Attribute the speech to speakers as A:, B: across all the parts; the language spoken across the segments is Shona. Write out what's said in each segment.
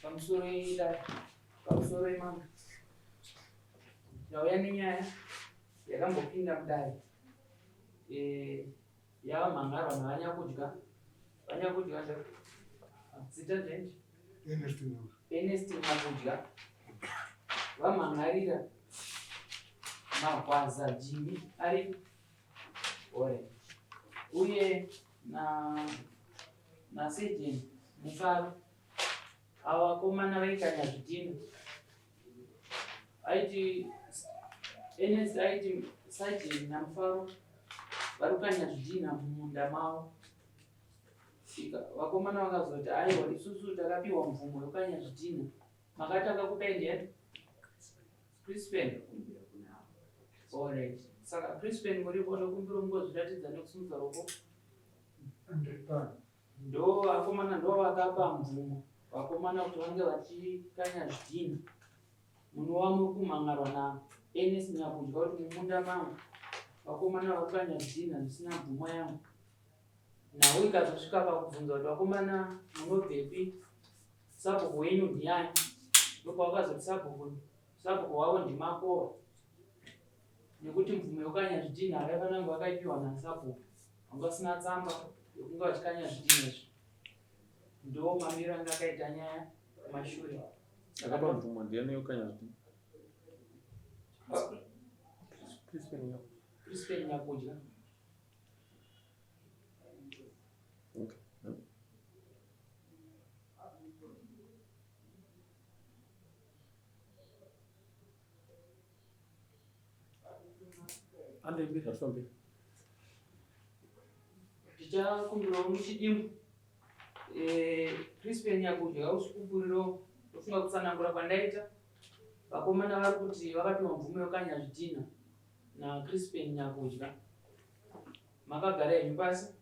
A: Pamusoro idare, pamusoro imambo. Ndauya nenyaya yakambopinda mudare eh, yavamhangarwa navanyakudya. Vanyakudya zve zita ndenji?
B: Ernest Nyakudya.
A: Ernest Nyakudya vamhangarira Magwaza Jimmy ari ore uye na naSejeni Mufaro. Ava vakomana vaikanya zvidhina. Aiti Ernest aiti Sajeni naMufaro vari kukanya zvidhina mumunda mavo. Vakomana vakazoti aiwa isusu takapiwa mvumo yekukanya zvidhina. Makatanga kupai ndiani? Crispin. Alright. Saka Crispin muripo ndokumbira mungozviratidza nekusimudza ruoko.
B: Ndiri pano.
A: Ndo vakomana ndo vakapa mvumo vakomana kuti vange vachikanya zvidhinha. Munova muri kumhan'arwa na Ernest Nyakudya kuti mumunda mangu vakomana vari kukanya zvidhinha zvisina mvumo yangu. Nhau ikazosvika pakubvunza kuti vakomana munobvepi sabhuku wenyu ndiyani ndopavakazoti sabhuku sabhuku wavo ndimakova nekuti mvumo yekukanya zvidhinha vaifanira kunge vakaipiwa nasabhuku vanga vasina tsamba yokunge vachikanya zvidhinha izvi ndo mamiro anga akaita nyaya kumashure
C: akapa mvumo ndiyani yekukanya zvidhinha
A: Crispin Nyakudya.
C: Okay. Andembi ngatifambe.
A: Tichakumbirawo muchidimbu. Eh, Crispin Nyakudya usikuburiro ndofunga kutsanangura kwandaita. Vakomana vari kuti vakapiwa mvumo yokanya zvidhina naCrispin Nyakudya. Makagara henyu pasi.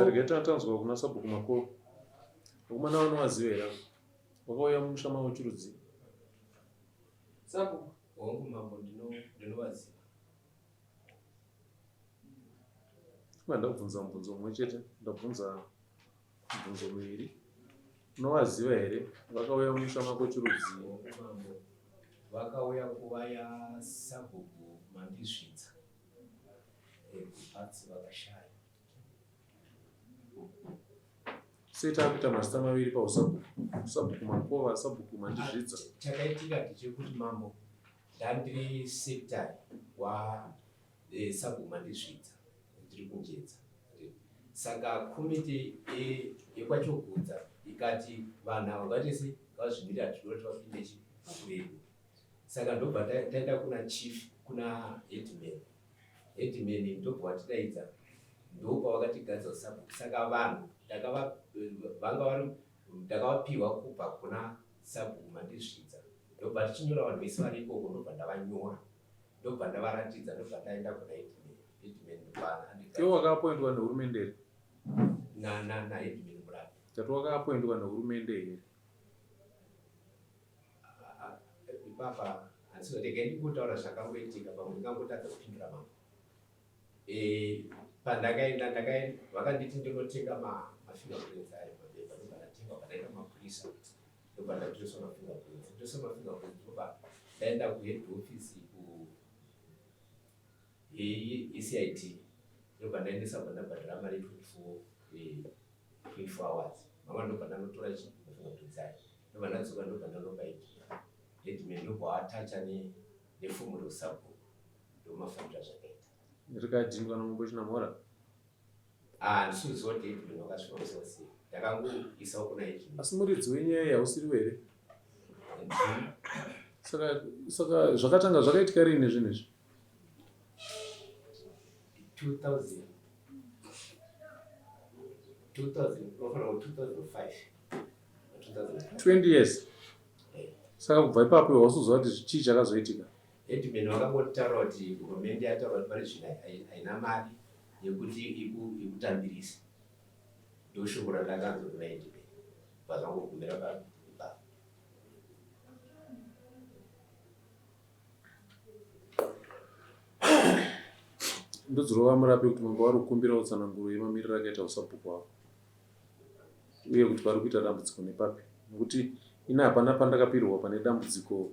C: Regai tanzwa kuna sabhuku Makoro. Vakomana vanovaziva here ava? Vakauya mumusha mavo chirudzii?
A: Sabhuku.
D: Hongu mambo ndinovaziva.
C: Funga ndakubvunza mubvunzo mumwe chete, ndabvunza mibvunzo miviri. Unovaziva here? Vakauya mumusha mako chirudzii?
D: Hongu mambo, vakauya nguva yasabhuku Mandizvidza Patsi vakashaya.
C: Sei taakuita mazita maviri pausabhuku? Sabhuku Makova, sabhuku Mandizvidza.
D: Chakaitika ndechekuti mambo ndandiri secretary wa eh, sabhuku Mandizvidza ndiri kunjedza saka komiti yekwachogudza ikati vanhu ava ngatese ngavazvimirira tinoda kuti vapinde chikuvedu saka ndobva taenda kuna chief kuna headman headman ndobva vatidaidza ndopavakatigadza usabhuku saka vanhu vanga vari ndakavapiwa kubva kuna sabhuku mandizvidza ndobva tichinyora vanhu vese vari ikoko ndobva ndavanyora ndobva ndavaratidza ndobva ndaenda kuna headman headman ndobva
C: iwe wakaapointwa nehurumende here
D: naheadman murapi
C: tati wakaapointwa nehurumende here
D: ipapa handisi regai ndingotaura zvakangoitika pamwe ndingangotadza kupindura mambo eh, pandakaenda ndakaenda vakanditi ndinotenga mafingerprints ayo mapepa ndobva ndatenga bva ndaenda kumapurisa ndobva ndatoreswa mafingerprints ndotoreswa mafingerprints ndobva ndaenda kuhead office ku ecid ndobva ndaendesa bva ndabhadhara mari 24 24 hours mama ndobva ndanotora chi mafingerprints ayo ndobva ndadzoka ndobva ndanopa headman headman ndobva watacha nefomu reusabhuku ndomafambira zvakaita
C: rikadhindwa namambo chinamhora
D: Ah, handisi kuziva kuti headman wakasvika kuziva sei ndakangoisawo kuna headman
C: asi muridzi wenyaya iyi hausiriwo here saka saka zvakatanga zvakaitika riini zvinhu izvi
D: 2000 2000 unofanira ku 2005
C: 20 years saka kubva ipapo iwe wausikuziva kuti chii chakazoitika
D: Headman vakangotaura kuti hurumende yataura kuti pari zvino haina mari yekuti ikutambirise. Ndoshoko randakanzwa kuna headman bva zvangogumira ipapo.
C: Ndodzirova murapi kuti mambo vari kukumbirawo tsananguro yemamiriro akaita usabhuku hwavo uye kuti vari kuita dambudziko nepapi nekuti Ini hapana pandakapirwa pane dambudziko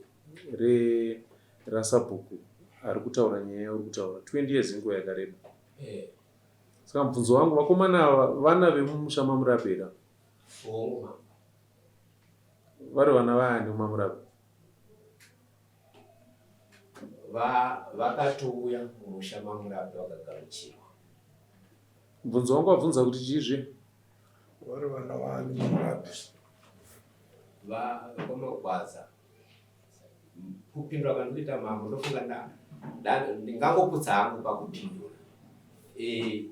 C: re rasabhuku ari kutaura nyaya yauri kutaura. 20 years inguva yakareba.
D: Eh.
C: Saka mubvunzo wangu vakomana ava vana vemumusha maMurape ka?
D: Hongu mambo.
C: Vari vana vaani mumaMurape?
D: Va vakatouya mumusha maMurape vakagamuchirwa.
C: Mubvunzo wangu wabvunza kuti chiizve?
B: Vari vana vaani maMurape?
D: Va VaMagwaza. Kupindura kwandikuita mambo ndofunga nda ndingangoputsa hangu pakupindura. E,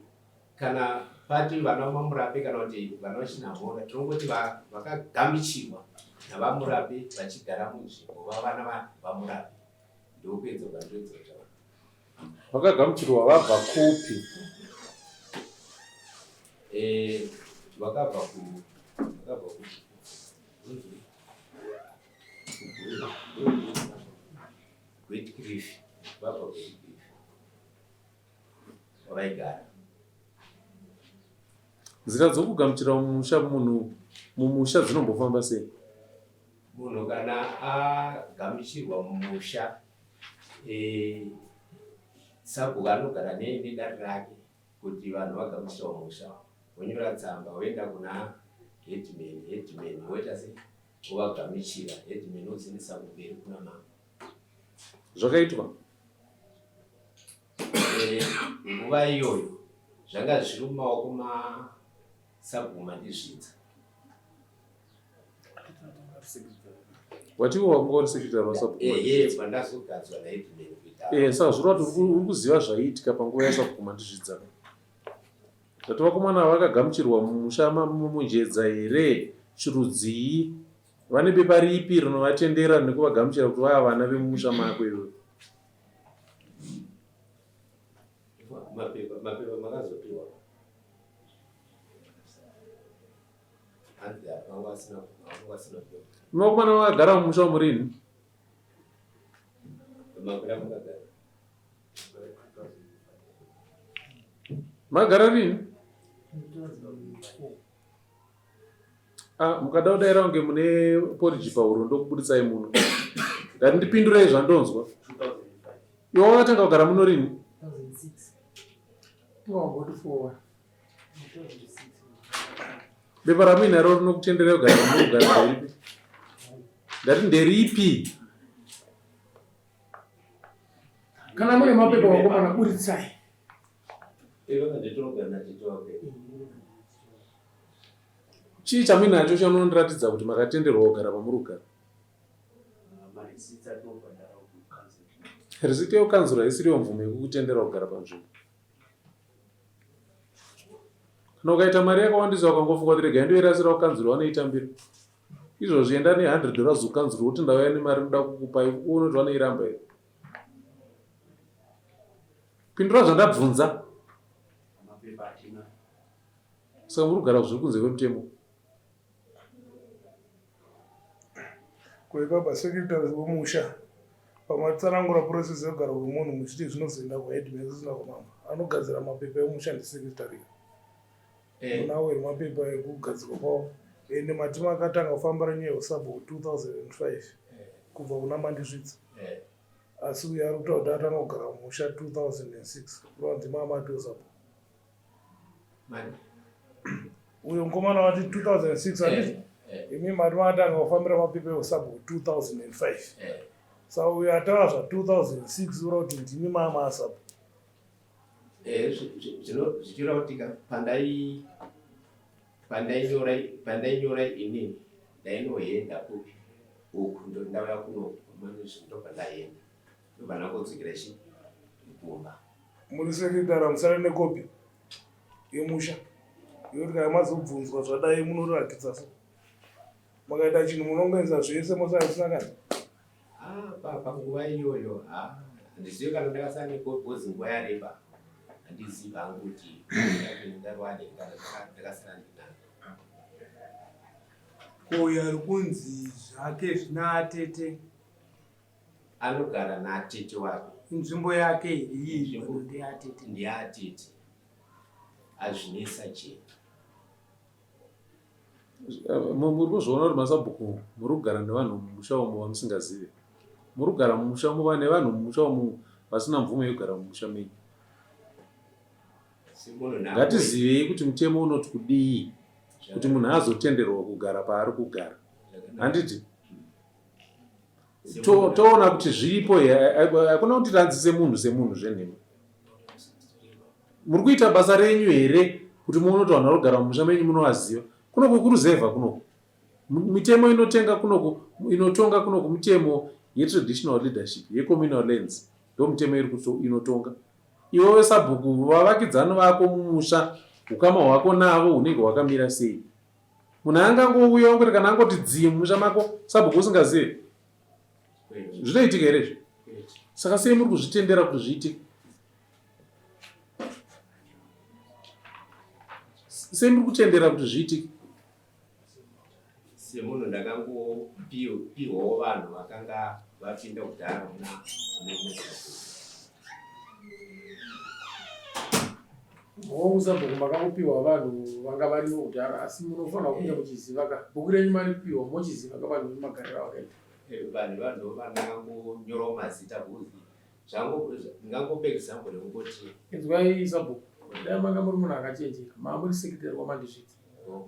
D: kana pati vana vaMurape kana kuti vana vaChinamhora tinongoti vakagamichirwa navaMurape vachigara munzvimbo vavana vaMurape. Ndokuedza kwandinoedza kutaura.
C: Vakagamuchirwa vabva kupi?
D: Eh, vakabva ku vakabva ku Great Cliff, vabva Great Cliff wavaigara.
C: Nzira dzokugamuchira mumusha munhu mumusha dzinombofamba sei?
D: Munhu kana agamuchirwa mumusha eh, sabhuku anogara nedare rake kuti vanhu vagamuchirwa mumusha wonyora tsamba woenda kuna headman, headman woita sei wovagamuchira, headman wozoendesa kumberi kuna mambo.
C: Zvakaitwa
D: eh, nguva iyoyo zvanga zviri mumaoko masabhuku Mandizvidza.
C: Watiwo wanga uri secretary wasabhuku
D: Ehe, pandazogadzwa naheadman kuita.
C: Eh, saka zvoreva kuti uri kuziva zvaiitika panguva yasabhuku Mandizvidza. Ndati vakomana vakagamuchirwa mumusha muNjedza here chirudzii? Vane bepa ripi rinovatendera nekuvagamuchira kuti vava vana vemumusha mako iwewe?
D: Mapepa mapepa makazopiwa. Hanzi vanga vasina vanga vasina kupiwa.
C: Vakomana vakagara mumusha umu rini?
D: Makore amakagara.
C: Magara rini? Ah, mukada kudaira kunge mune poriji pahuro ndokubuditsai muno. Ndati ndipindurei zvandonzwa. Iwe wakatanga kugara muno rini? Bepa ramuinaro rinokutenderai kugara muno kugara nderipi? Ndati nderipi?
E: Kana mune mapepa vakomana buritsai.
C: Chii chamuinacho chanondiratidza kuti makatenderwa kugara pamuri kugara? Risiti yekukanzura haisiriyo mvumo yekukutendera kugara panzvimbo. Kana ukaita mari yakawandisa ukangofunga kuti regai ndoirasira kukanzura vanoitambira. Izvozvi enda ne 100 dollars kukanzura woti ndauya nemari ndoda kukupai uone kuti vanoiramba here. Pindura zvandabvunza. Saka muri kugara zviri kunze kwemutemo.
B: Ko ipapa secretary wemusha pamatsanangura process yekugara kwemunhu muchiti zvinozoenda kuheadman zvisina kumambo anogadzira mapepa emusha ndisecretary
D: Eh.
B: munawo here mapepa ekugadzirwa kwawo ende mati makatanga kufambira nyaya yeusabhuku 2005 kubva kuna Mandizvidza
D: Eh.
B: asi uyo ari kutaura kuti atanga kugara mumusha 2006 kureva ndima amati usabhuku
D: Mani.
B: Uyo mukomana wati 2006 handiti?
D: Eh, eh.
B: Imi mati matanga kufambira mapepa eusabhuku 2005.
D: Eh.
B: Saka uyo ataura zva 2006 ura kuti ndimi mama asabhuku.
D: Eh, zvichireva kuti pandai pandainyora pandainyora inini ndainohenda kupi uku ndauya kuno ndobva ndahenda ndobva ndangodzokera chi kumba.
B: Muri sekretary hamusare nekopi yemusha yekuti kana mazobvunzwa zvadai munoratidza so makaita chinhu munongoenza zvese mosara musina kana.
D: Ah, panguva iyoyo handizivi kana ndakasara nekopi because nguva yareba handizivi hangu kuti ndarwane kana ndakasara ndinayo.
F: Ko uyo ari kunzi zvake zvina atete
D: Anogara natete wake.
F: Inzvimbo yake here iyi
D: Inzvimbo.
F: kana ndeyatete?
D: Ndeyatete. Hazvinei sajena.
C: Muri kuzviona kuti masabhuku muri kugara nevanhu mumusha umu vamusingazive. Muri kugara mumusha umu nevanhu mumusha umu vasina mvumo yekugara mumusha menyu. Ngatizivei kuti mutemo unoti kudii kuti munhu azotenderwa kugara paari kugara. Handiti? Toona kuti zviripo hakuna kuti ranzise munhu semunhu zvenhema. Muri kuita basa renyu here kuti muone kuti vanhu vari kugara mumusha menyu munovaziva? Kunoku kuruzevha kunoku. Mitemo inotenga kunoku inotonga kunoku mitemo yetraditional leadership yecommunal lands ndo mitemo iri inotonga. Iwe wesabhuku vavakidzani vako mumusha ukama hwako navo hunenge hwakamira sei? Munhu angangouya ongoti kana angoti dzii mumusha mako sabhuku usingazive? Zvinoitika here izvi? Saka sei muri kuzvitendera kuti zviitike? Sei muri kutendera kuti zviitike?
D: Semunhu ndakangopiwawo vanhu vakanga vapinda kudhara muna
E: Hongu sabhuku makangopiwa vanhu vanga varimo kudhara asi munofanirwa kunge muchiziva ka bhuku renyu maripiwa mochiziva ka vanhu vemagariro avakaita.
D: Vanhu vanhu vangangonyorawo mazita because zvangu ndingangopa example yekungoti
E: Inzwai sabhuku dai manga muri munhu akachenjera maa muri secretary kwaMandizvidza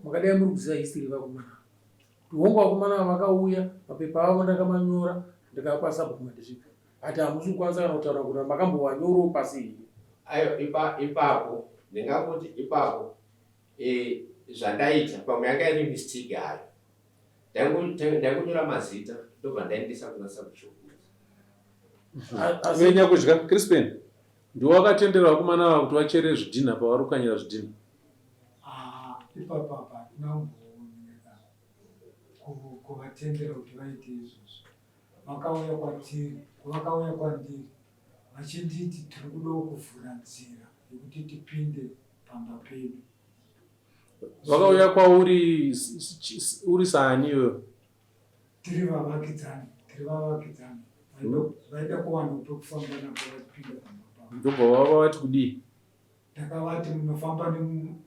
E: mungadai muri kuziva history yevakomana ava kuti hongu vakomana ava vakauya mapepa avo ndakamanyora ndikapa sabhuku Mandizvidza but hamusi kukwanisa kana kutaura kuti makambovanyorawo pasi here.
D: Ayo ipa ipapo ndingangoti ipapo eh, zvandaita pamwe yanga iri mistake hayo ndaingonyora mazita ndobva ndaendesa kuna sabhuku.
C: Menya kudya Crispin ndiwo wakatendera vakomana ava kuti vachere zvidhinha pavari kukanyira zvidhinha.
F: Ah, ipapo apa hatina kumbooneka kuvatendera kuti vaite izvozvo. Vakauya kwatiri, vakauya kwandiri vachinditi tiri kudawo kuvhura nzira yekuti tipinde pamba pedu.
C: Vakauya kwauri uri saani iwewe?
F: Tiri vavakidzani, tiri vavakidzani. Vaida kuwana pekufamba napo vachipinda pamba pavo.
C: Ndobva vava vati kudii?
F: Ndakavati munofamba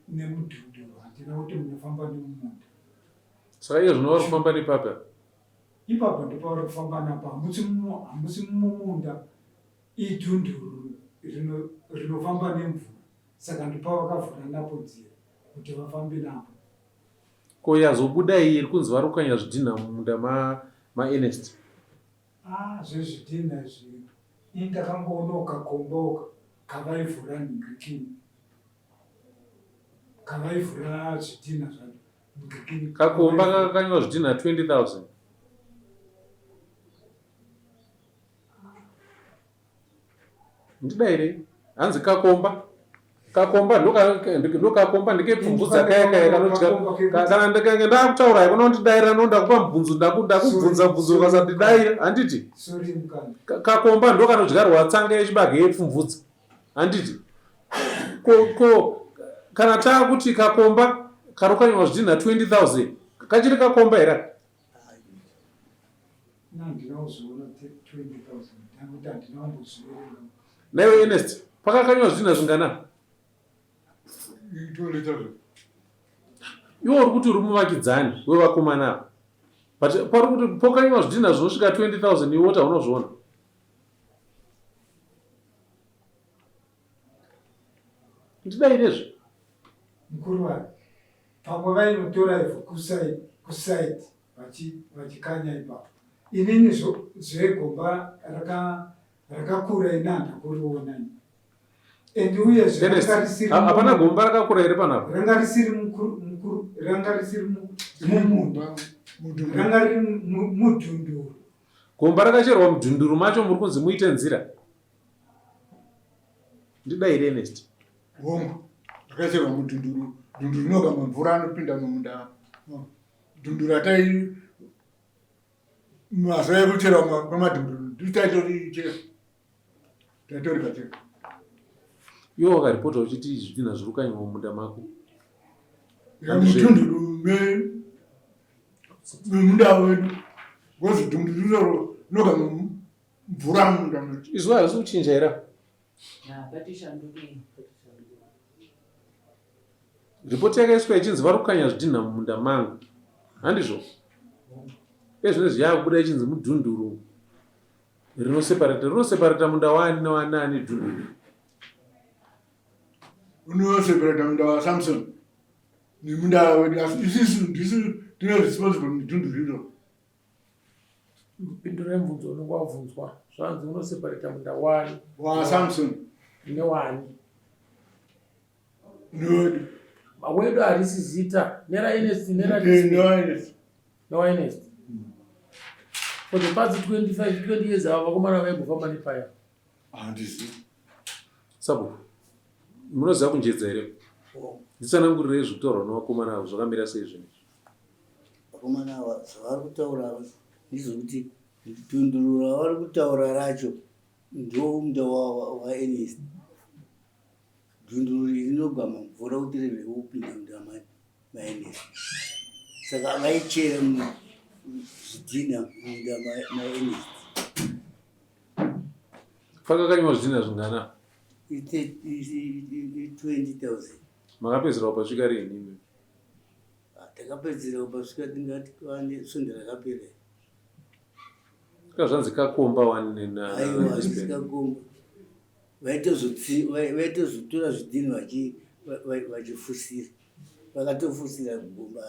F: nemudhunduru, handina kuti munofamba nemumunda.
C: Saka iye zvino vari kufamba nepapi apa?
F: Ipapo ndipo vari kufamba napo, hamusi mumunda, idhunduru rinofamba nemvura. Saka ndopavakavhura napo nzira kuti vafambe napo.
C: Ko yazobuda iyi iri kunzi vari kukanya zvidhinha mumunda maErnest?
F: Ah, zvezvidhinha izvi ini ndakangoonawo kakomba uka kavaivhura nhingirikini kavaivhura zvidhinha zvacho nhingirikini.
C: Kakomba kakakanywa zvidhinha 20,000. Ndidairei. Hanzi kakomba. Kakomba ndokakomba ndikepfumvudza kaya kaya kanodya. Kana ndikange ndakutaura haikona kundidaira no ndakupa mubvunzo ndakubvunza mubvunzo ukasandidaira handiti? Kakomba ndokanodyarwa tsanga yechibage yepfumvudza. Handiti? Ko ko kana taakuti kakomba karokanywa zvidhinha 20,000 kachiri kakomba here? Naiwe Ernest, pakakanywa zvidhinha zvingana? Iwe uri kuti uri muvakidzani wevakomana ava. But pari kuti pokanywa zvidhinha zvinosvika 20,000 iwe woti haunozviona. Ndidairezve.
F: Mukuru wangu, pamwe vainotora ivhu kusaidi vachikanya ipapo. Inini zvegomba rakakura ini handina kuriona ini. And uyezve ranga risiri
C: hapana gomba rakakura here panapa?
F: Ranga risiri mukuru, ranga risiri mumunda, ranga riri mudhunduru.
C: Gomba rakacherwa mudhunduru macho muri kunzi muite nzira. Ndidaire Ernest.
G: Hongu, rakacherwa mudhunduru, dhunduru rinogama mvura anopinda mumunda. Dhunduru ratai mazuva ekuchera kwemadhunduru nditaitorichera taitori kachera.
C: Iwe wakaripota uchiti zvidhinha zviri kukanyiwa mumunda mako.
G: Mudhunduru memunda wedu because dhunduru iroro rinogama mvura mumunda medu.
C: Izwi harisi kuchinja here? Ripoti yakaiswa ichinzi vari kukanya zvidhinha mumunda mangu. Handizvo? Ezvinezvi yakubuda ichinzi mudhunduru rinoseparata rinoseparata munda waani newani ani dhunduru.
G: Unoseparata munda waSamson nemunda wedu asi isisu ndisu tine responsible mudhunduru iro.
E: Mupinduro yemubvunzo unenge wabvunzwa zvanzi unoseparata munda wani
G: waSamson
E: newani.
G: Newedu.
E: Wedu harisi zita neraEnest
G: neraEnest.
E: NewaEnest. For the past 25 20 years ava vakomana vaimbofamba nepaya.
G: Handizivi.
C: Sabhuku, munoziva kunjedza here? Nditsanangurirei zviri kutaurwa nevakomana avo zvakamira sei zvinhu izvi?
H: Vakomana ava zvavari kutaura ndezvekuti dunduru ravari kutaura racho ndomunda waEnest. Dhunduru iri rinogama mvura kuti reve kupinda munda maEnest. Saka vaichera zvidhina munda maEnest.
C: Pakakanywa zvidhina zvingana?
H: I20,000.
C: Makapedzera kupasvika rini imi?
H: Ah, takapedzera kupasvika tingati kwane svondo rakapera.
C: Ka zvanzi kakomba wani na
H: Aiwa, hazvisi kakomba. Vaitozotora zvidhinha vachifusira. Vakatofusira gomba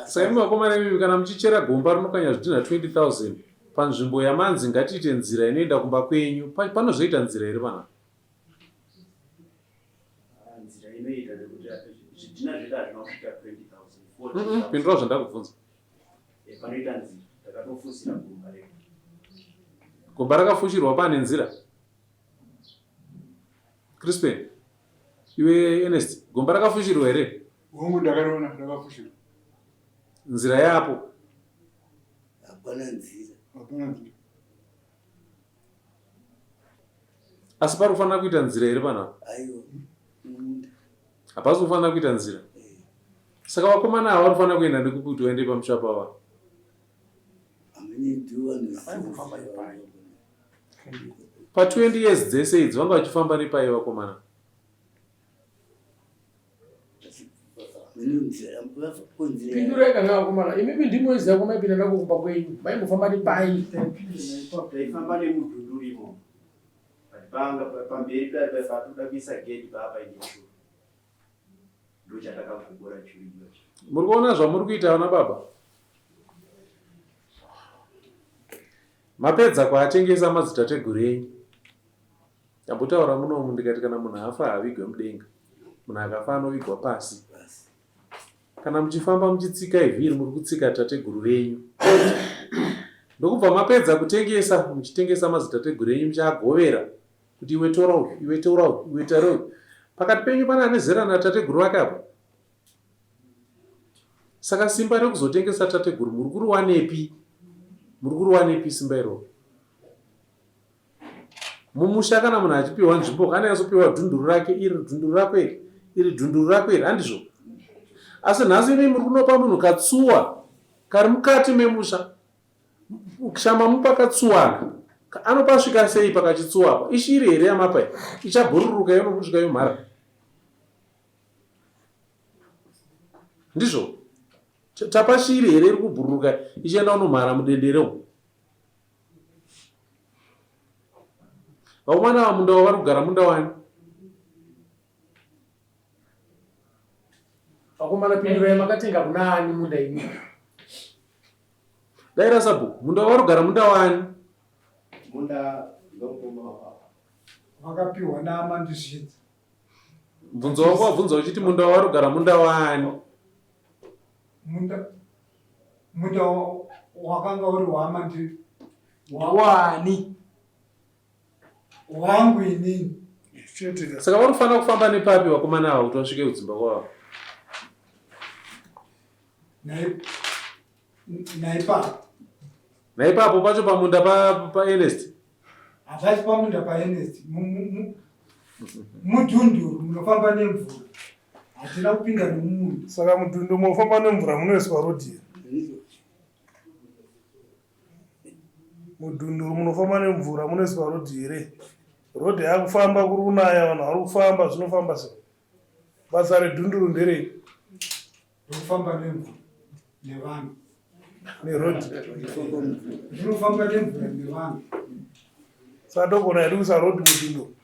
C: Saka imi vakomana imimi kana muchichera gomba rinokanya zvidhinha 20,000 panzvimbo yamanzi ngatiite nzira inoenda kumba kwenyu panozoita nzira here panapa?
I: Nzira inoita nekuti zvidhina zvedu hazvina kusvika 20,000.
C: Pindura zvandakubvunza.
I: Eh, panoita nzira takatofusira gomba redu.
C: Gomba rakafushirwa pane nzira? Crispin, iwe Ernest, gomba rakafushirwa here?
G: Hongu, ndakariona rakafushirwa.
C: Nzira yapo?
H: Hapana nzira.
G: Hapana nzira.
C: Asi pari kufanira kuita nzira here panapa?
H: Aiwa.
C: Hapasi kufanira kuita nzira. Saka vakomana ava vari kufanira kuenda nekupi kuti vaende pamusha pava? Pa 20 years dzese idzi vanga vachifamba nepai vakomana?
E: Pindurai kana vakomana imimi ndimoiziva kwamaipinda nako kumba kwenyu maimbofamba nepai?
I: Taifamba nemudhunduru imomo. But panga pamberi patoda kuisa gate paa paine churu. Ndochatakagobora churu ichocho.
C: Muri kuona zvamuri kuita vana baba? Mapedza kuatengesa madzitateguru enyu. Ndambotaura munomu ndikati kana munhu afa haavigwe mudenga. Munhu akafa anovigwa pasi. Kana muchifamba muchitsika ivhiri muri kutsika tateguru venyu. Ndokubva mapedza kutengesa muchitengesa madzitateguru enyu muchiagovera kuti iwe tora uyu, iwe tora uyu, iwe tora uyu. Pakati penyu pane ane zera natateguru vake apa? Saka simba rekuzotengesa tateguru muri kuriwanepi? Muri kuriwanepi simba iroro? Mumusha kana munhu achipiwa nzvimbo anonyatsopiwa dhunduru rake iri dhunduru rako iri iri dhunduru rako iri handizvo? Asi nhasi imi muri kunopa munhu katsuwa kari mukati memusha shama mupa katsuwana anopasvika sei pakachitsuwa apa ishiri here yamapa iyi ichabhururuka yonokusvika yomhara ndizvo tapa shiri here iri kubhururuka ichienda kunomhara mudendere umu Vakomana ava munda wavari kugara munda wani?
E: Vakomana pindurai makatenga kuna ani munda imi?
C: Daira sabhuku, munda wavari kugara munda wani?
I: Munda ndomukoma wababa.
F: Vakapiwa naamandizvidza.
C: Bvunzo wako wabvunza uchiti munda wavari kugara munda wani?
F: Munda munda wakanga uri wamandi
A: wani
F: wangu inini.
B: Chete.
C: Saka vari kufanira kufamba nepapi vakomana ava kuti vasvike kudzimba kwavo?
F: Naipapo.
C: Naipapo pacho pamunda paErnest?
F: Hapasi pamunda paErnest. Mudhunduru munofamba nemvura. Hatina kupinda nemumunda.
B: Saka mudhunduru munofamba nemvura munoiswa rodhi here? Mudhunduru munofamba nemvura munoiswa rodhi here? Rodhi yakufamba kuri kunaya vanhu vari kufamba zvinofamba sei? Basa redhunduru nderei?
F: Rekufamba nemvura. Nevanhu.
B: Neroad.
F: Rinofamba nemvura nevanhu.
B: Saka togona hedu kuisa road mudhunduru.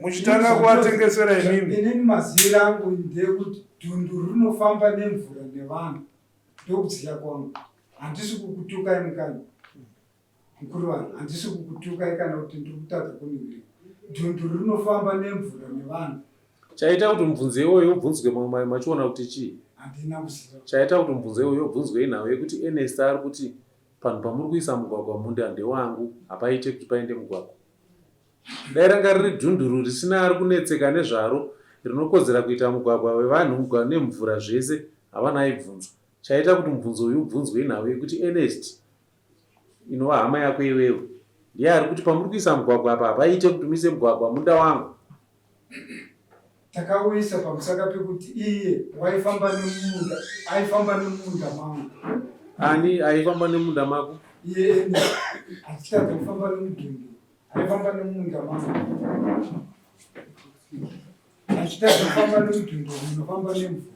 B: Muchitanga kuvatengesera imimi.
F: Inini maziviro angu ndeyekuti dhunduru rinofamba nemvura nevanhu. Ndokuziva kwangu. Handisi kukutukai mukanya. Mukuru vanhu, handisi kukutukai kana kuti ndiri kutadza kuningirira. Dhunduru rinofamba nemvura nevanhu.
C: Chaita kuti mubvunzo iwoyo ubvunzwe machiona kuti chii?
F: Handina kuziva.
C: Chaita kuti mubvunzo iwoyo ubvunzwe inhau yekuti Ernest ari kuti panhu pamuri kuisa mugwagwa munda ndewangu hapaite kuti paende mugwagwa. Dai ranga riri dhunduru risina ari kunetseka nezvaro rinokodzera kuita mugwagwa wevanhu nemvura zvese havana aibvunza. Chaita kuti mubvunzo uyu ubvunzwe inhau yekuti Ernest inova hama yako iwewe ndiye ari kuti pamuri kuisa mugwagwa apa hapaite kuti muise mugwagwa munda wangu.
F: Takauisa pamusaka pekuti iye waifamba nemunda aifamba nemunda mangu.
C: Ani aifamba nemunda mako?
F: Iye ene achitadza kufamba nemudhunduru aifamba nemunda mangu achitadza kufamba nemudhunduru munofamba nemvura.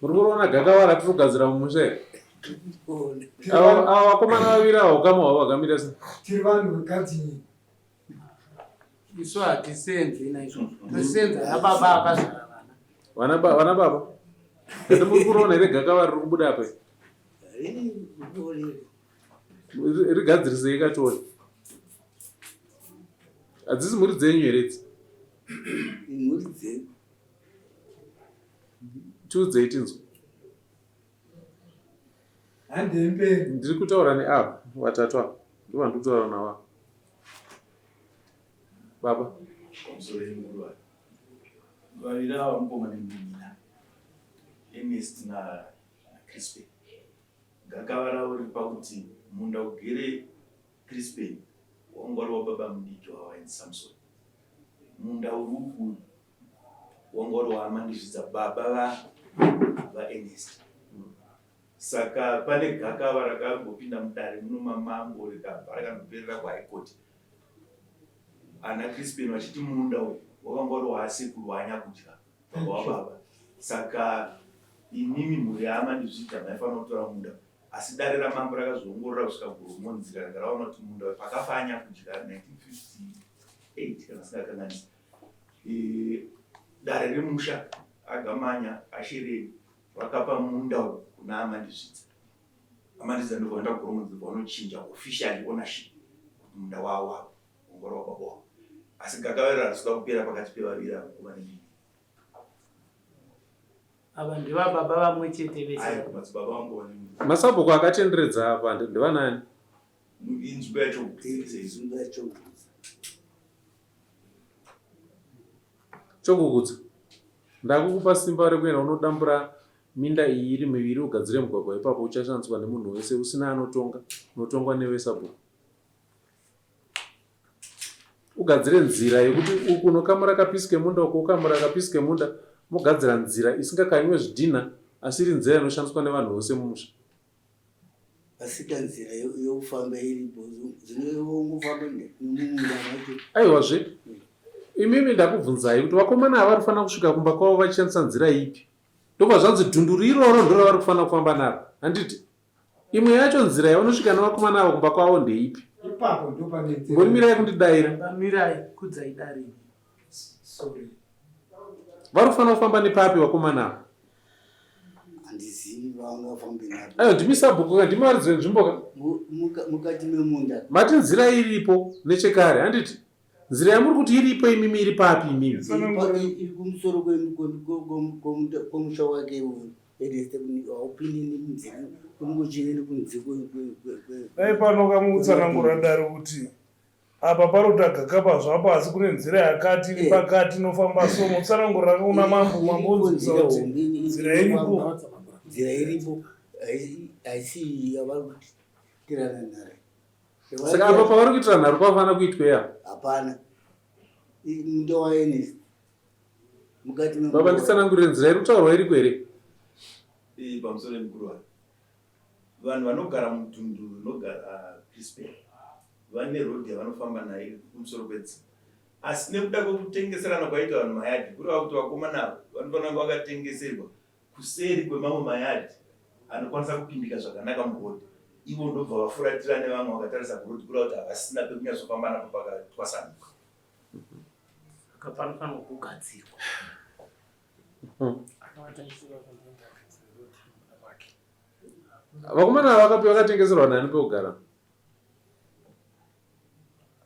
C: Muri kuona gakava ratiri kugadzira mumusha here? Ava vakomana vaviri ava ukama hwavo hwakamira sei?
F: Tiri vanhu vegadzini.
A: Isu hatisenzi naizvozvo. Tosenza nababa akazvara vana.
C: Vana ba, vana baba. Ende muri kuroona here gakava riri kubuda apa? Rigadzirisei katione. Hadzisi mhuri dzenyu here idzi?
H: Imhuri dzedu.
C: Tiudzei tinzwe.
F: Handei mberi.
C: Ndiri kutaura neava vatatu ava. Ndivo vandiri kutaura navo ava. Baba.
J: Pamusoro yenguva. Vaviri ava mukoma nemunin'ina. Ernest na Crispin. Gakava ravo riri pakuti munda ugere Crispin wanga uri wababamudiki wavo ainzi Samson. Munda uri uku uyu wanga uri waAmandizvidza baba va vaErnest. Saka pane gakava rakambopinda mudare muno mamambo rikabva rakanoperera kuHigh Court. Ana Crispin vachiti munda uyu wakanga uri waasekuru waAnyakudya baba wababa. Saka imimi mhuri yaAmandizvidza maifanira kutora munda Asi dare ramambo rakazoongorora kusvika Goromonzira rika raona kuti munda uyu pakafa anyakudya 1958 kana singakanganisi e, dare remusha agamanya ashereni vakapa munda uyu kuna Amandizvidza. Amandizvidza ndobva vaenda kuGoromonzira vanochinja officially ownership kuti munda wavo wavo ongora wababa wavo. Asi gakava iro harisi kuda kupera pakati pevaviri ava mukoma nemini.
A: Ava ndevababa vamwe chete vese.
J: Ayo madzibaba vangu vane
C: Masabhuku akatenderedza apa ndevanani?
J: Inzvimbo yacho
H: Inzvimbo yacho.
C: Chokukudza. Ndakukupa simba rekuenda unodambura minda iyi iri miviri ugadzire mugwagwa ipapo uchashandiswa nemunhu wese usina anotonga unotongwa newe sabhuku. Ugadzire nzira yekuti uku unokamura kapisi kemunda uku wokamura kapisi kemunda mogadzira nzira isingakanyiwe zvidhinha asi iri nzira inoshandiswa nevanhu vose mumusha.
H: Asika nzira yokufamba iripo zvinongofamba nemumunda macho.
C: Aiwazve imimi ndakubvunzai kuti vakomana ava vari kufanira kusvika kumba kwavo vachishandisa nzira ipi ndobva zvanzi dhunduru iroro ndoravari kufanira kufamba naro handiti? Imwe yacho nzira yavanosvika nevakomana ava kumba kwavo ndeipi?
F: Ipapo ndopane nzira.
C: Mbonimirai kundidaira.
A: Mirai kudzai dare.
F: Sorry.
C: Vari kufanira kufamba nepapi vakomana ava?
H: Handizivi vangafambe napo.
C: Ayo ndimi sabhuku ka ndimi varidzi venzvimbo ka.
H: Mukati memunda.
C: Mati nzira iripo nechekare handiti? Nzira yamuri kuti iripo imimi iri papi imimi?
H: Iri kumusoro kwemusha wake uyu.
B: Dai pano kamutsanangura dare kuti apa paroda gakapa zvapo asi kune nzira yakati iri eh. pakati inofamba so mutsanangura kuna mambo mambo onzwisa kuti nzira iripo
H: nzira iripo haisi yavari kuitirana nhare
C: saka apa pavari kuitira nharo pafana kuitwe ya
H: hapana ndowaenesi mukati
C: baba nditsanangurire nzira iri kutaurwa iriko here
J: eh, pamusoro yemukuru wani vanhu vanogara mudhunduru rinogara crispin vane road yavanofamba nayo kumusoro kwedzimba. Asi nekuda kwekutengeserana kwaita vanhu mayadhi, kureva kuti vakomana ava vanofanira kunge vakatengeserwa kuseri kwemamwe mayadhi anokwanisa kupindika zvakanaka muroad, ivo ndobva vafuratira nevamwe vakatarisa kuroad, kureva kuti havasina pekunyatsofamba napo pakatwasanuka.
A: Saka panofanirwa kugadzirwa.
C: Vakomana ava vakapi vakatengeserwa nani pekugara?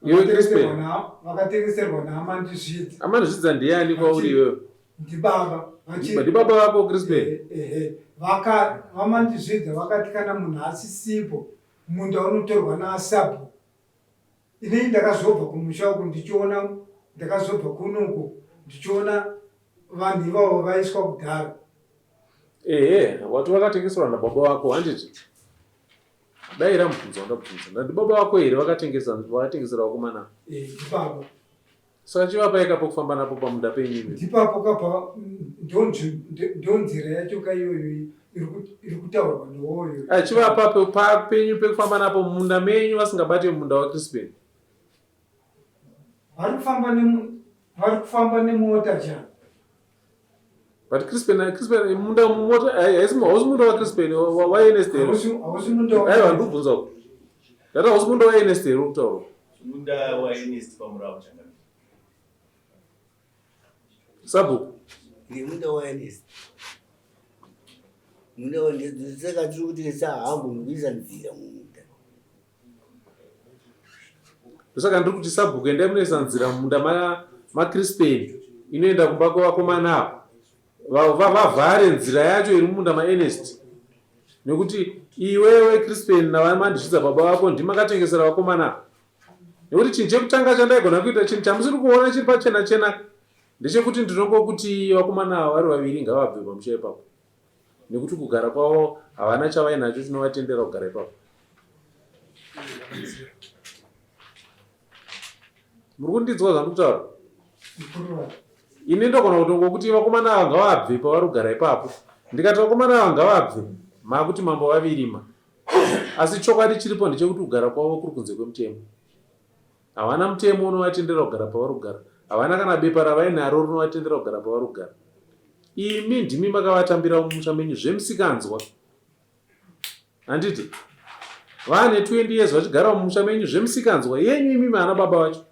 C: Iwe Crispin.
F: Vakatengeserwa naAmandizvidza.
C: Amandizvidza ndiani kwauri iwewe?
F: Ndibaba.
C: Ndibaba vako Crispin.
F: Ehe. Vaka vaMandizvidza vakati kana munhu asisipo munda unotorwa naSabhuku. Inini ndakazobva kumusha uku ndichiona ndakazobva kunoku ndichiona vanhu ivavo vaiswa kudhara.
C: Ehe, wati vakatengeserwa nababa vako handiti? Dai ramubvunza wandabvunza. Ndati baba vako here vakatengesa vakatengesera vakomana?
F: Eh, ndibaba.
C: Saka chivapai ka pekufamba napo pamunda penyu imi.
F: Ndipapo ka pa ndonzira yacho ka iyoyo iri kutaurwa newoyo.
C: Ah, chivapa pa penyu pekufamba napo mumunda menyu vasingabate munda waCrispin.
F: Vari kufamba nemu vari kufamba nemota cha.
C: But Crispin, Crispin munda mota haisi hausi munda waCrispin waErnest here?
F: Hausi munda wa
C: Aiwa ndikubvunza uko. Ndati hausi munda waErnest here uri kutaura?
J: Munda waErnest pamurawo changamire.
C: Sabhuku.
H: Ndemunda waErnest. Munda waErnest saka tiri kuti sahaagoni kuisa nzira mumunda.
C: Ndosaka ndiri kuti sabhuku endai munoisa nzira mumunda maCrispin inoenda kumba kwevakomana ava vavhare nzira yacho iri mumunda maErnest nekuti iwewe Crispin navamandizvidza baba vako ndimakatengesera vakomana ava nekuti chinhu chekutanga chandaigona kuita chinhu chamusiri kuona chiri pachena chena ndechekuti ndinongokuti vakomana ava vari vaviri ngavabve pamusha ipapo nekuti kugara kwavo havana chavainacho chinovatendera kugara ipapo. Muri kundinzwa zvandiri kutaura? Ini ndogona kutongokuti vakomana ava ngavabve pavari kugara ipapo. Ndikati vakomana ava ngavabve, maakuti mambo vavirima. Asi chokwadi chiripo ndechekuti kugara kwavo kuri kunze kwemutemo. Havana mutemo unovatendera kugara pavari kugara. Havana kana bepa ravainaro rinovatendera kugara pavari kugara. Imi ndimi makavatambira mumusha menyu zvemusikanzwa. Handiti? Vane 20 years vachigara mumusha menyu zvemusikanzwa yenyu imimi ana baba vacho.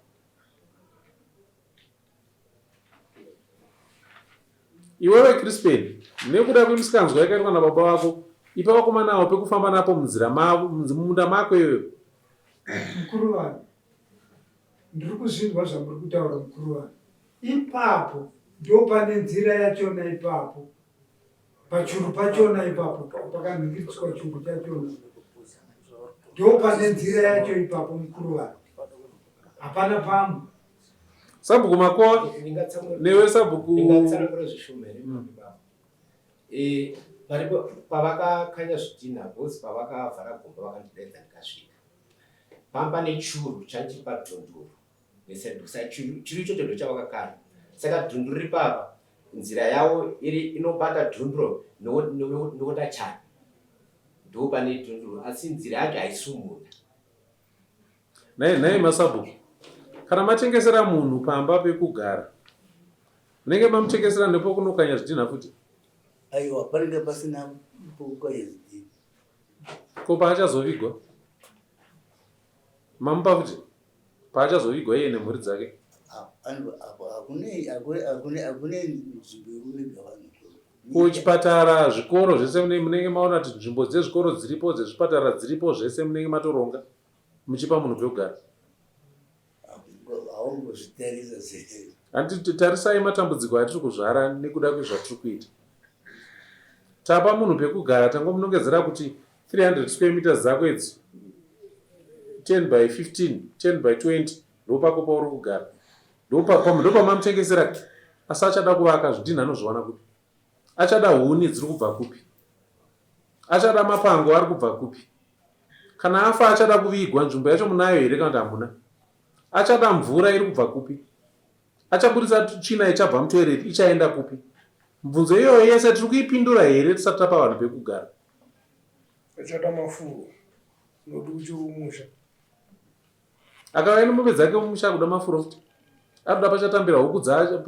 C: Iwewe Crispin, nekuda kwemisikanzwa yakaitwa nababa vako, ipa vakomana avo pekufamba napo munzira mavo, mumunda mako iwewe.
F: Mukuru vanhu, ndiri kuzvinzwa zvamuri kutaura mukuru vanhu. Ipapo ndopane nzira yachona ipapo. Pachuru pachona ipapo pakanhingiritswa churu chachona. Ndopane nzira yacho ipapo mukuru vanhu. Hapana pamwe.
C: Sabhuku Makowa newe sabhuku
D: ndingatsanangura zvishoma here mm. Eh, paripo pavakakanya zvidhinha because pavakavhara gomba vakandidaidza ndikasvika pamba nechuru chanchiri padhunduru nesedusa churu ichocho ndochavakakanya saka dhunduru riri papa nzira yavo iri inobata dhunduro nokuda chani ndo pane dhunduru asi nzira yacho haisi munda
C: Nhai nhai masabhuku kana matengesera munhu pamba pekugara munenge mamutengesera nepokunokanya zvidhinha futi?
H: Aiwa panenge pasina pokukanya zvidhinha.
C: Ko paachazovigwa mamupa futi paachazovigwa iye nemhuri dzake?
H: Hakune nzvimbo yekuviga vanhu.
C: Kuchipatara zvikoro zvese munenge maona kuti nzvimbo dzezvikoro dziripo dzezvipatara dziripo zvese munenge matoronga muchipa munhu pekugara.
H: Haungozvitarisa zvese.
C: Handiti tarisai matambudziko atiri kuzvara nekuda kwezvatiri kuita. Tapa munhu pekugara tangomunongedzera kuti 300 square meters dzako idzi 10 by 15 10 by 20 ndopako pauri kugara. Ndopamamutengesera asi achada kuvaka zvidhinha anozviwana kupi? Achada huni dziri kubva kupi? Achada mapango ari kubva kupi? Kana afa achada kuvigwa nzvimbo yacho munayo here kana kuti hamuna? Achada mvura iri kubva kupi? Achaburitsa tsvina ichabva mutoilet ichaenda kupi? Mibvunzo iyoyo yese tiri kuipindura here tisati tapa vanhu pekugara?
B: Achada mafuro nokuti uchiri musha.
C: Akauya nemombe dzake mumusha akuda mafuro futi. Ari kuda pachatambira huku dzacho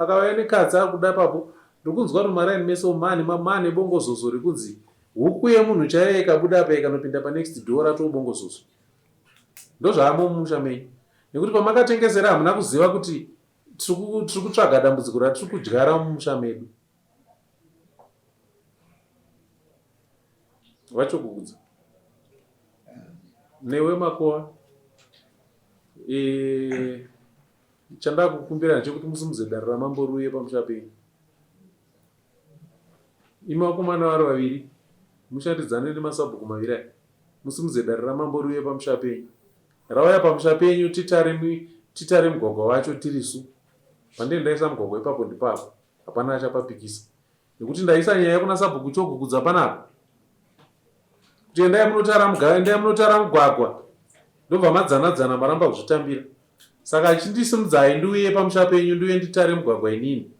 C: akauya nekatsi ari kuda ipapo. Ndiri kunzwa kuti mumaraini mese umu maane maane bongozozo rekunzi huku yemunhu chaiyo ikabuda apa ikanopinda panext door ratoo bongozozo. Ndozvaamo mumusha menyu. Nekuti pamakatengesera hamuna kuziva kuti tiri kutsvaga dambudziko ratiri kudyara mumusha medu. Vachokukudza. Newe makowa. E, chandakukumbira ndechekuti musimudze dare ramambo riuye pamusha penyu. Imi vakomana vari vaviri mushandidzane nemasabhuku maviri aya musimudze dare ramambo riuye pamusha penyu. Rauya pamusha penyu titare titare mugwagwa wacho tirisu. Pandini ndaisa mugwagwa ipapo ndipapo. Hapana achapapikisa. Nekuti ndaisa nyaya kuna sabhuku Chogukudza panapa. Kuti endai munotara mugava, endai munotara mugwagwa. Ndobva madzana dzana maramba kuzvitambira. Saka chindisimudzai ndiuye pamusha penyu ndiuye nditare mugwagwa inini.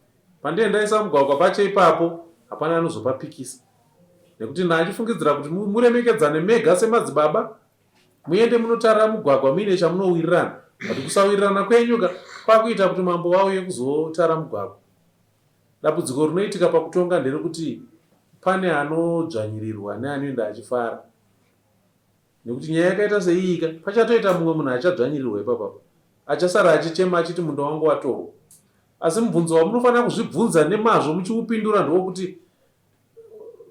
C: Pandee ndaisa mugwagwa pacho ipapo hapana anozopapikisa. Nekuti ndachifungidzira kuti muremekedzane mega semadzibaba muende munotara mugwagwa muine chamunowirirana. But kusawirirana kwenyu ka kwakuita kuti mambo vauye kuzotara mugwagwa. Dambudziko rinoitika pakutonga nderekuti pane anodzvanyirirwa neanoenda achifara. Nekuti nyaya yakaita seiyika pachatoita mumwe munhu achadzvanyirirwa ipapapa. Achasara achichema achiti munda wangu watorwa. Asi mubvunzo wamunofanira kuzvibvunza nemazvo muchiupindura ndewokuti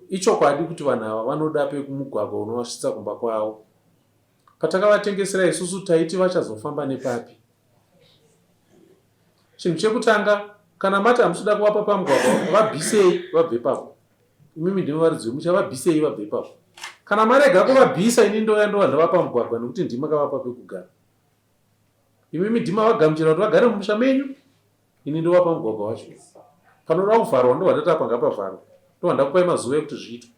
C: ichokwadi kuti vanhu ava vanoda pekumugwagwa unovasvitsa kumba kwavo. Patakavatengesera isusu taiti vachazofamba nepapi? Chinhu chekutanga kana mati hamusi kuda kuvapa pamugwagwa vabvisei vabve ipapo. Imimi ndimi varidzi vemusha vabvisei vabve ipapo. Kana marega kuvabvisa ini ndouya ndova ndavapa mugwagwa nekuti ndimi makavapa pekugara. Imimi ndimi mavagamuchira kuti vagare mumusha menyu ini ndovapa mugwagwa wacho. Panoda kuvharwa ndobva ndati apa ngapavharwe. Ndobva ndakupai mazuva ekuti zviitwe.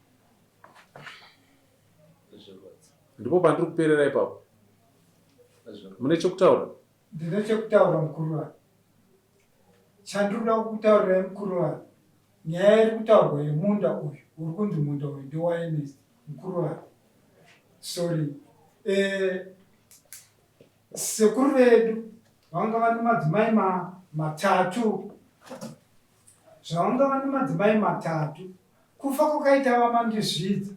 C: Ndipo pandiri kuperera ipapo. Mune chekutaura?
F: Ndine chekutaura mukuru wangu. Chandiri kuda kukutaurirai mukuru wangu, nyaya iri kutaurwa yemunda uyu uri kunzi munda uyu ndewaErnest mukuru wangu. Sorry. Eh, sekuru vedu vanga vane madzimai ma, matatu. Zvavanga vane madzimai matatu, kufa kwakaita vaMandizvidza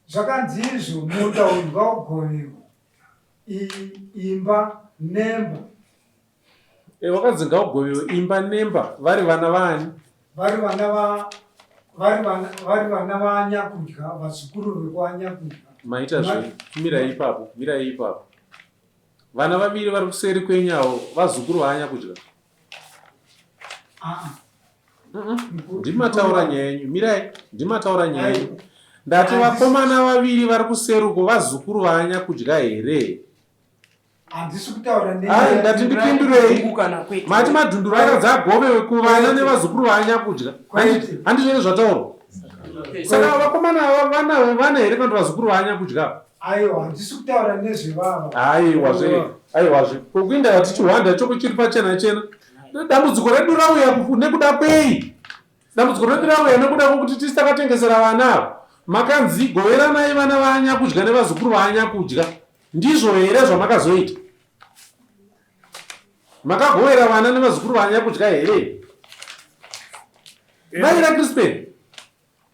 F: Zvakanzi izvo munda uyu ngaugovewe imba nemba.
C: E, wakanzi ngaugovewe imba nemba vari vana vaani?
F: Vari vana va vari vana vari vana vaNyakudya vazukuru vekwaNyakudya.
C: Maita zve mirai ipapo mirai ipapo. Vana vaviri vari kuseri kwenyu avo vazukuru vaAnyakudya.
F: Ah.
C: Ndimataura nyaya yenyu mirai ndimataura nyaya yenyu ndati vakomana vaviri vari kuseri uko vazukuru vaanyakudya here
F: handisi kutaura
C: ndati ndipindurei mati madhunduru akanzi agovewe kuvana nevazukuru vaanyakudya handizvo here zvataurwa saka vakomana ava vana vana here kana vazukuru vaanyakudya
F: aiwa handisi kutaura nezvevava
C: aiwazve aiwazve kokuinda tichihwanda choko chiri pachena chena Dambudziko redu rauya nekuda kwei? Dambudziko redu rauya nekuda kwekuti tisi takatengesera vana ava. Makanzi goveranai vana vaanyakudya nevazukuru vaanyakudya. Ndizvo here zvamakazoita? Makagovera vana nevazukuru vaanyakudya here? Vaira Crispin.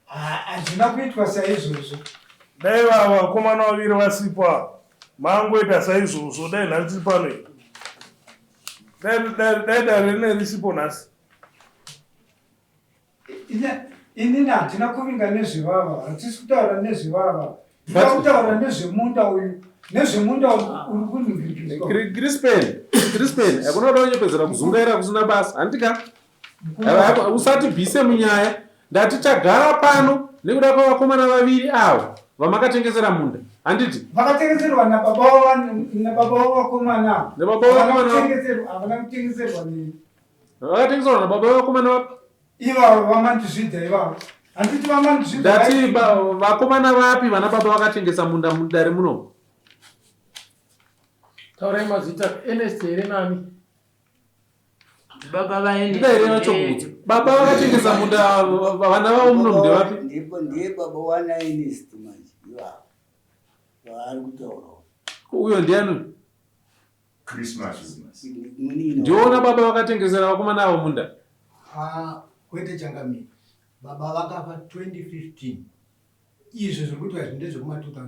F: Hazvina kuitwa saizvozvo.
B: Dai vava vakomana vaviri vasipo ava mangoita saizvozvo dai nhasi tiri pano here? Dai dare rine risipo nhasi.
F: Inini handina kuvinga nezvevava, hatisi kutaura nezvevava. Ndinoda kutaura nezvemunda uyu, nezvemunda uri kuningirikiswa.
C: Crispin, Crispin, hakuna kuda kunyepedzera kuzungaira kusina basa. Handika? Usatibvise munyaya. Ndati tagara pano nekuda kwavakomana vaviri avo vamakatengesera munda. Handiti?
F: Vakatengeserwa nababa nababa wavakomana.
C: Nababa wavakomana.
F: Havana kutengeserwa neni.
C: Vakatengeserwa nababa wavakomana vapi?
F: Ivavo vamandizvidza ivavo. Handiti vamandizvidza.
C: Ndati vakomana vapi vana baba vakatengesa munda mudare muno?
E: Taurai mazita. Ernest here nani?
A: Baba vaende.
C: Ndida here vachogudza. Baba vakatengesa munda vana vavo muno ndevapi?
H: Ndipo ndiye baba wana Ernest manje ivavo vaari kutaura.
C: Uyo ndiani?
G: Christmas.
C: Ndiona baba vakatengesera vakomana avo munda.
K: Ah, kwete changamire. Baba vakafa 2015. Izvi zviri kuitwa izvi ndezvekuma 2005.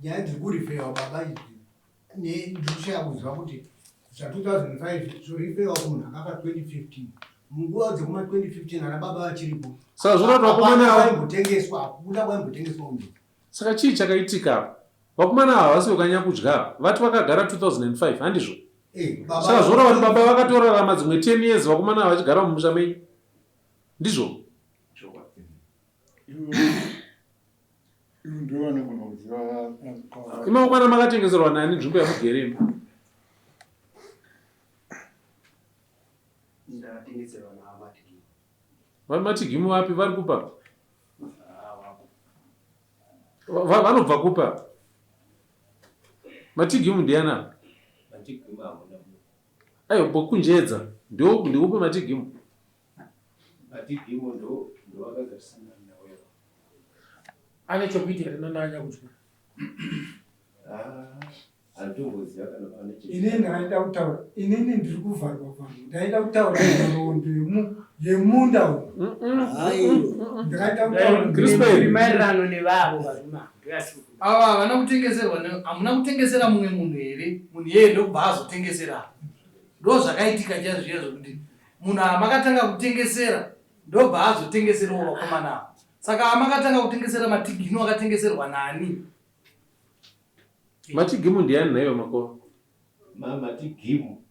K: Nyaya dziri kurifewa baba idzi ndikushaya kuziva kuti zva 2005 zvorifewa kumunhu akafa 2015. Munguva dzekuma 2015 ana baba vachiripo.
C: Saka zvoreva kuti vakomana avo
K: vaimbotengeswa, hakuna kwaimbotengeswa munhu.
C: Saka chii chakaitika apa? Vakomana ava havasi vekwaNyakudya ava. Vati vakagara 2005 handizvo?
K: Eh, baba
C: Saka zvoreva kuti baba vakatorarama dzimwe 10 years vakomana ava vachigara mumusha menyu. Ndizvo? Imi vakomana makatengeserwa nani nzvimbo yamugere imi?
I: Ndakatengeserwa naVaMatigimu.
C: VaMatigimu vapi vari kupa? Vanobva kupa? Matigimu ndiana?
D: Matigimu hamuna munhu.
C: Aiwa bokunjedza. Ndiwo ndiupe Matigimu.
D: Matigimu ndo ndo vakagarisana nawe.
E: Ane chokuita here nananya kudya?
D: Ah. Handitomboziva kana pane che.
F: Inini ndaida kutaura, inini ndiri kuvharwa pano. Ndaida kutaura nhoroondo yemunda uyu. Ndakaida kutaura
C: Crispin.
A: Maererano nevavo varume ava ndoyatiri kuda.
L: Ava havana kutengeserwa ne- hamuna kutengesera mumwe munhu here munhu iyeye ndokubva azotengesera ndo zvakaitika chaizvo chaizvo kuti munhu amakatanga kutengesera ndobva azotengeserawo vakomana ava saka amakatanga kutengesera matigino akatengeserwa nani
C: Matigimu ndiani nhaiwe makova?
D: Ma Matigimu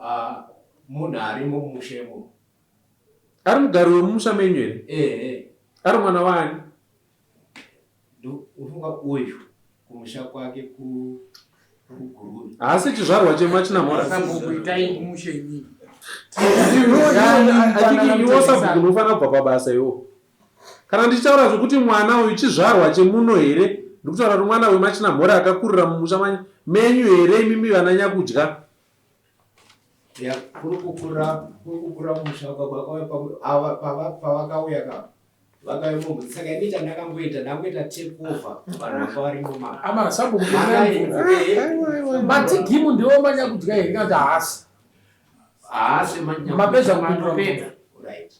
D: ah, munhu arimo mumusha imomo.
C: Ari mugari wemumusha menyu here?
D: Ehe.
C: Ari mwana waani?
D: Ndofunga uyu kumusha kwake ku kuGuruve.
C: Haasi chizvarwa chemachinamhora.
E: Sabhuku itai kumusha imini.
C: I think iwo sabhuku unofanira kubva pabasa iwo. Kana ndichitaura zvekuti mwana uyu chizvarwa chemuno here, ndikutaura kuti mwana uyu machinamhora akakurira mumusha menyu here imimi vana nyakudya?
D: Ya, kuri kukura kuri kukura musha pavakauya ka vakauya mumhu saka ini chandakangoita ndangoita take over vanhu vanga varimo ma
E: Amana sabhuku matigimu ndiwo manyakudya here kana kuti haasi?
D: Haasi
E: Mapedza kupindura
A: Mapedza.
D: Right.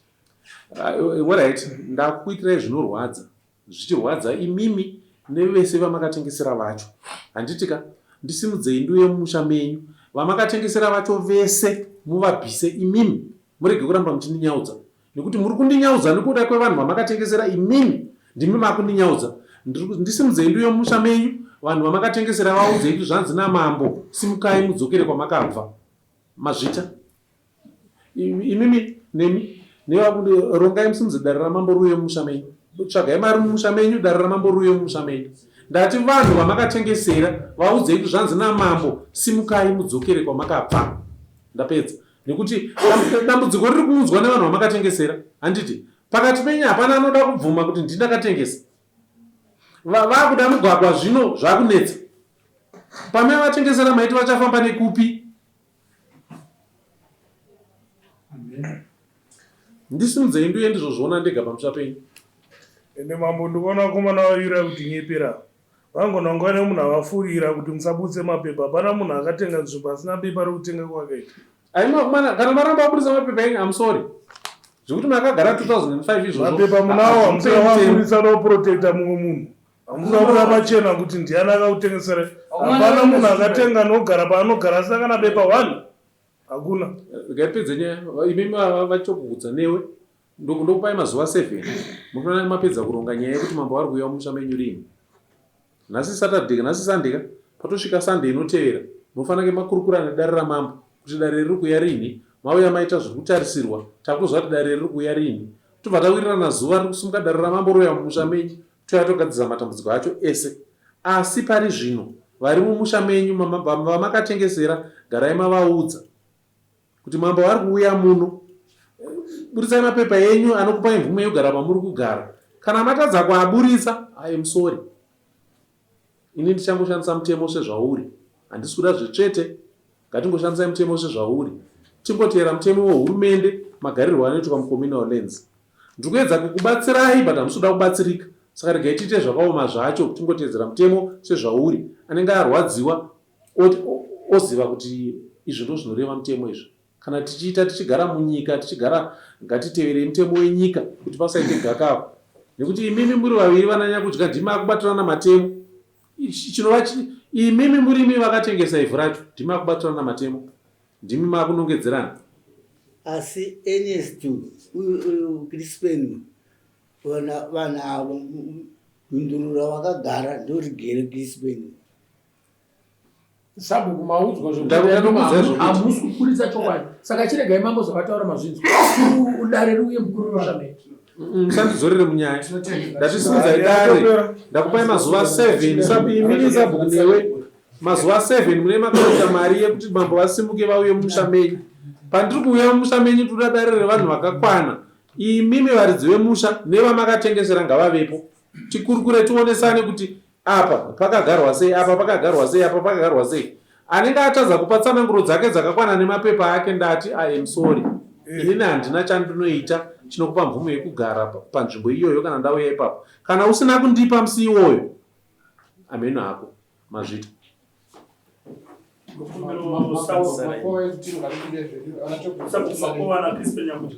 C: Alright, ndakuitirai zvinorwadza zvichirwadza imimi nevese vamakatengesera vacho handitika ndisimudzei nduye mumusha menyu vamakatengesera vacho vese muvabvise imimi murege kuramba muchindinyaudza nekuti muri kundinyaudza nekuda kwevanhu vamakatengesera imimi ndimi makundinyaudza ndisimudzei nduye mumusha menyu vanhu vamakatengesera vaudzei kuti zvanzi namambo simukai mudzokere kwamakabva mazvita Imimi nemi rongai musimudze dare ramambo riuye mumusha menyu. Tsvagai mari mumusha menyu dare ramambo riuye mumusha menyu. Ndati vanhu vamakatengesera vaudzei kuti zvanzi namambo simukai mudzokere kwamakabva. Ndapedza. Nekuti dambudziko riri kuunzwa nevanhu vamakatengesera. Handiti pakati penyu hapana anoda kubvuma kuti ndini ndakatengesa. Vakuda mugwagwa zvino zvakunetsa. Pamaivatengesera maiti vachafamba nekupi? Ndisimudzei nduye ndizvozviona ndega pamusha penyu.
B: Ende mambo ndikuona vakomana vaviri kuti nyepera vangona kunga vane munhu avafurira kuti musabudise mapepa hapana munhu akatenga nzvimbo asina bepa rekutenga kwakaita.
C: Ayi makomana kana maramba kubudisa mapepa enyu I'm sorry. Zvekuti makagara 2005 izvozvo.
B: Mapepa munawo hamusina vafurisa noprotecta mumwe munhu. Hamusi kubuda pachena kuti ndiani akakutengesera. Hapana munhu akatenga anogara paanogara asina kana bepa one. Hakuna.
C: Ngaipedze nyaya imi vachokugudza newe ndokupai mazuva 7 munofanira mapedza kuronga nyaya yekuti mambo vari kuuya mumusha menyu rini. Nhasi Saturday nhasi Sunday ka patosvika Sunday inotevera munofanira kunge makurukura nedare ramambo kuti dare riri kuuya rinhi mauya maita zviri kutarisirwa takutoziva kuti dare riri kuuya rinhi tobva tawirirana zuva riri kusimuka dare ramambo rouya mumusha menyu Touya togadzirisa matambudziko acho ese. Asi pari zvino vari mumusha menyu vamakatengesera garai mavaudza kuti mambo vari kuuya muno. Buritsai mapepa enyu anokupai mvumo yekugara pamuri kugara. Kana matadza kuaburitsa, I am sorry. Ini ndichangoshandisa mutemo sezvauri. Handisi kuda zvetsvete. Ngatingoshandisai mutemo sezvauri. Tingoteera mutemo wehurumende magarirwo anoitwa mucommunal lands. Ndiri kuedza kukubatsirai but hamusi kuda kubatsirika saka regai tiite zvakaoma zvacho tingoteedzera mutemo sezvauri. Anenge arwadziwa Oziva kuti izvi ndozvinoreva mutemo izvi. Kana tichiita tichigara munyika tichigara ngatiteverei mutemo wenyika kuti pasaite gakava. Nekuti imimi muri vaviri vana Nyakudya ndimi makubatirana matemo. Chinova imimi muri imi vakatengesa ivhu racho ndimi makubatirana matemo. Ndimi makunongedzerana.
H: Asi Ernest uyu Crispin vanhu avo dunduru ravakagara ndorigere Crispin.
E: Sabhuku maudzwa zvokuti kuburitsa chokwadi saka chiregai mambo zvavataura mazvinzwa dare riuye mukuru mushamei
C: musandidzorere munyaya ndatisimudza dare ndakupai mazuva 7 imini sabhuku newe mazuva 7 mune makaita mari yekuti mambo vasimuke vauye mumusha menyu pandiri kuuya mumusha menyu toda dare revanhu vakakwana imimi varidzi vemusha nevamakatengesera ngavavepo tikurukure tionesane kuti apa pakagarwa sei apa pakagarwa sei apa pakagarwa sei anenge atadza kupa tsananguro dzake dzakakwana nemapepa ake ndati i am sorry inini handina chandinoita chinokupa mvumo yekugara panzvimbo iyoyo kana ndauya ipapo kana usina kundipa musi iwoyo ameno hako mazvita
M: Makovana Crispin Nyakudya.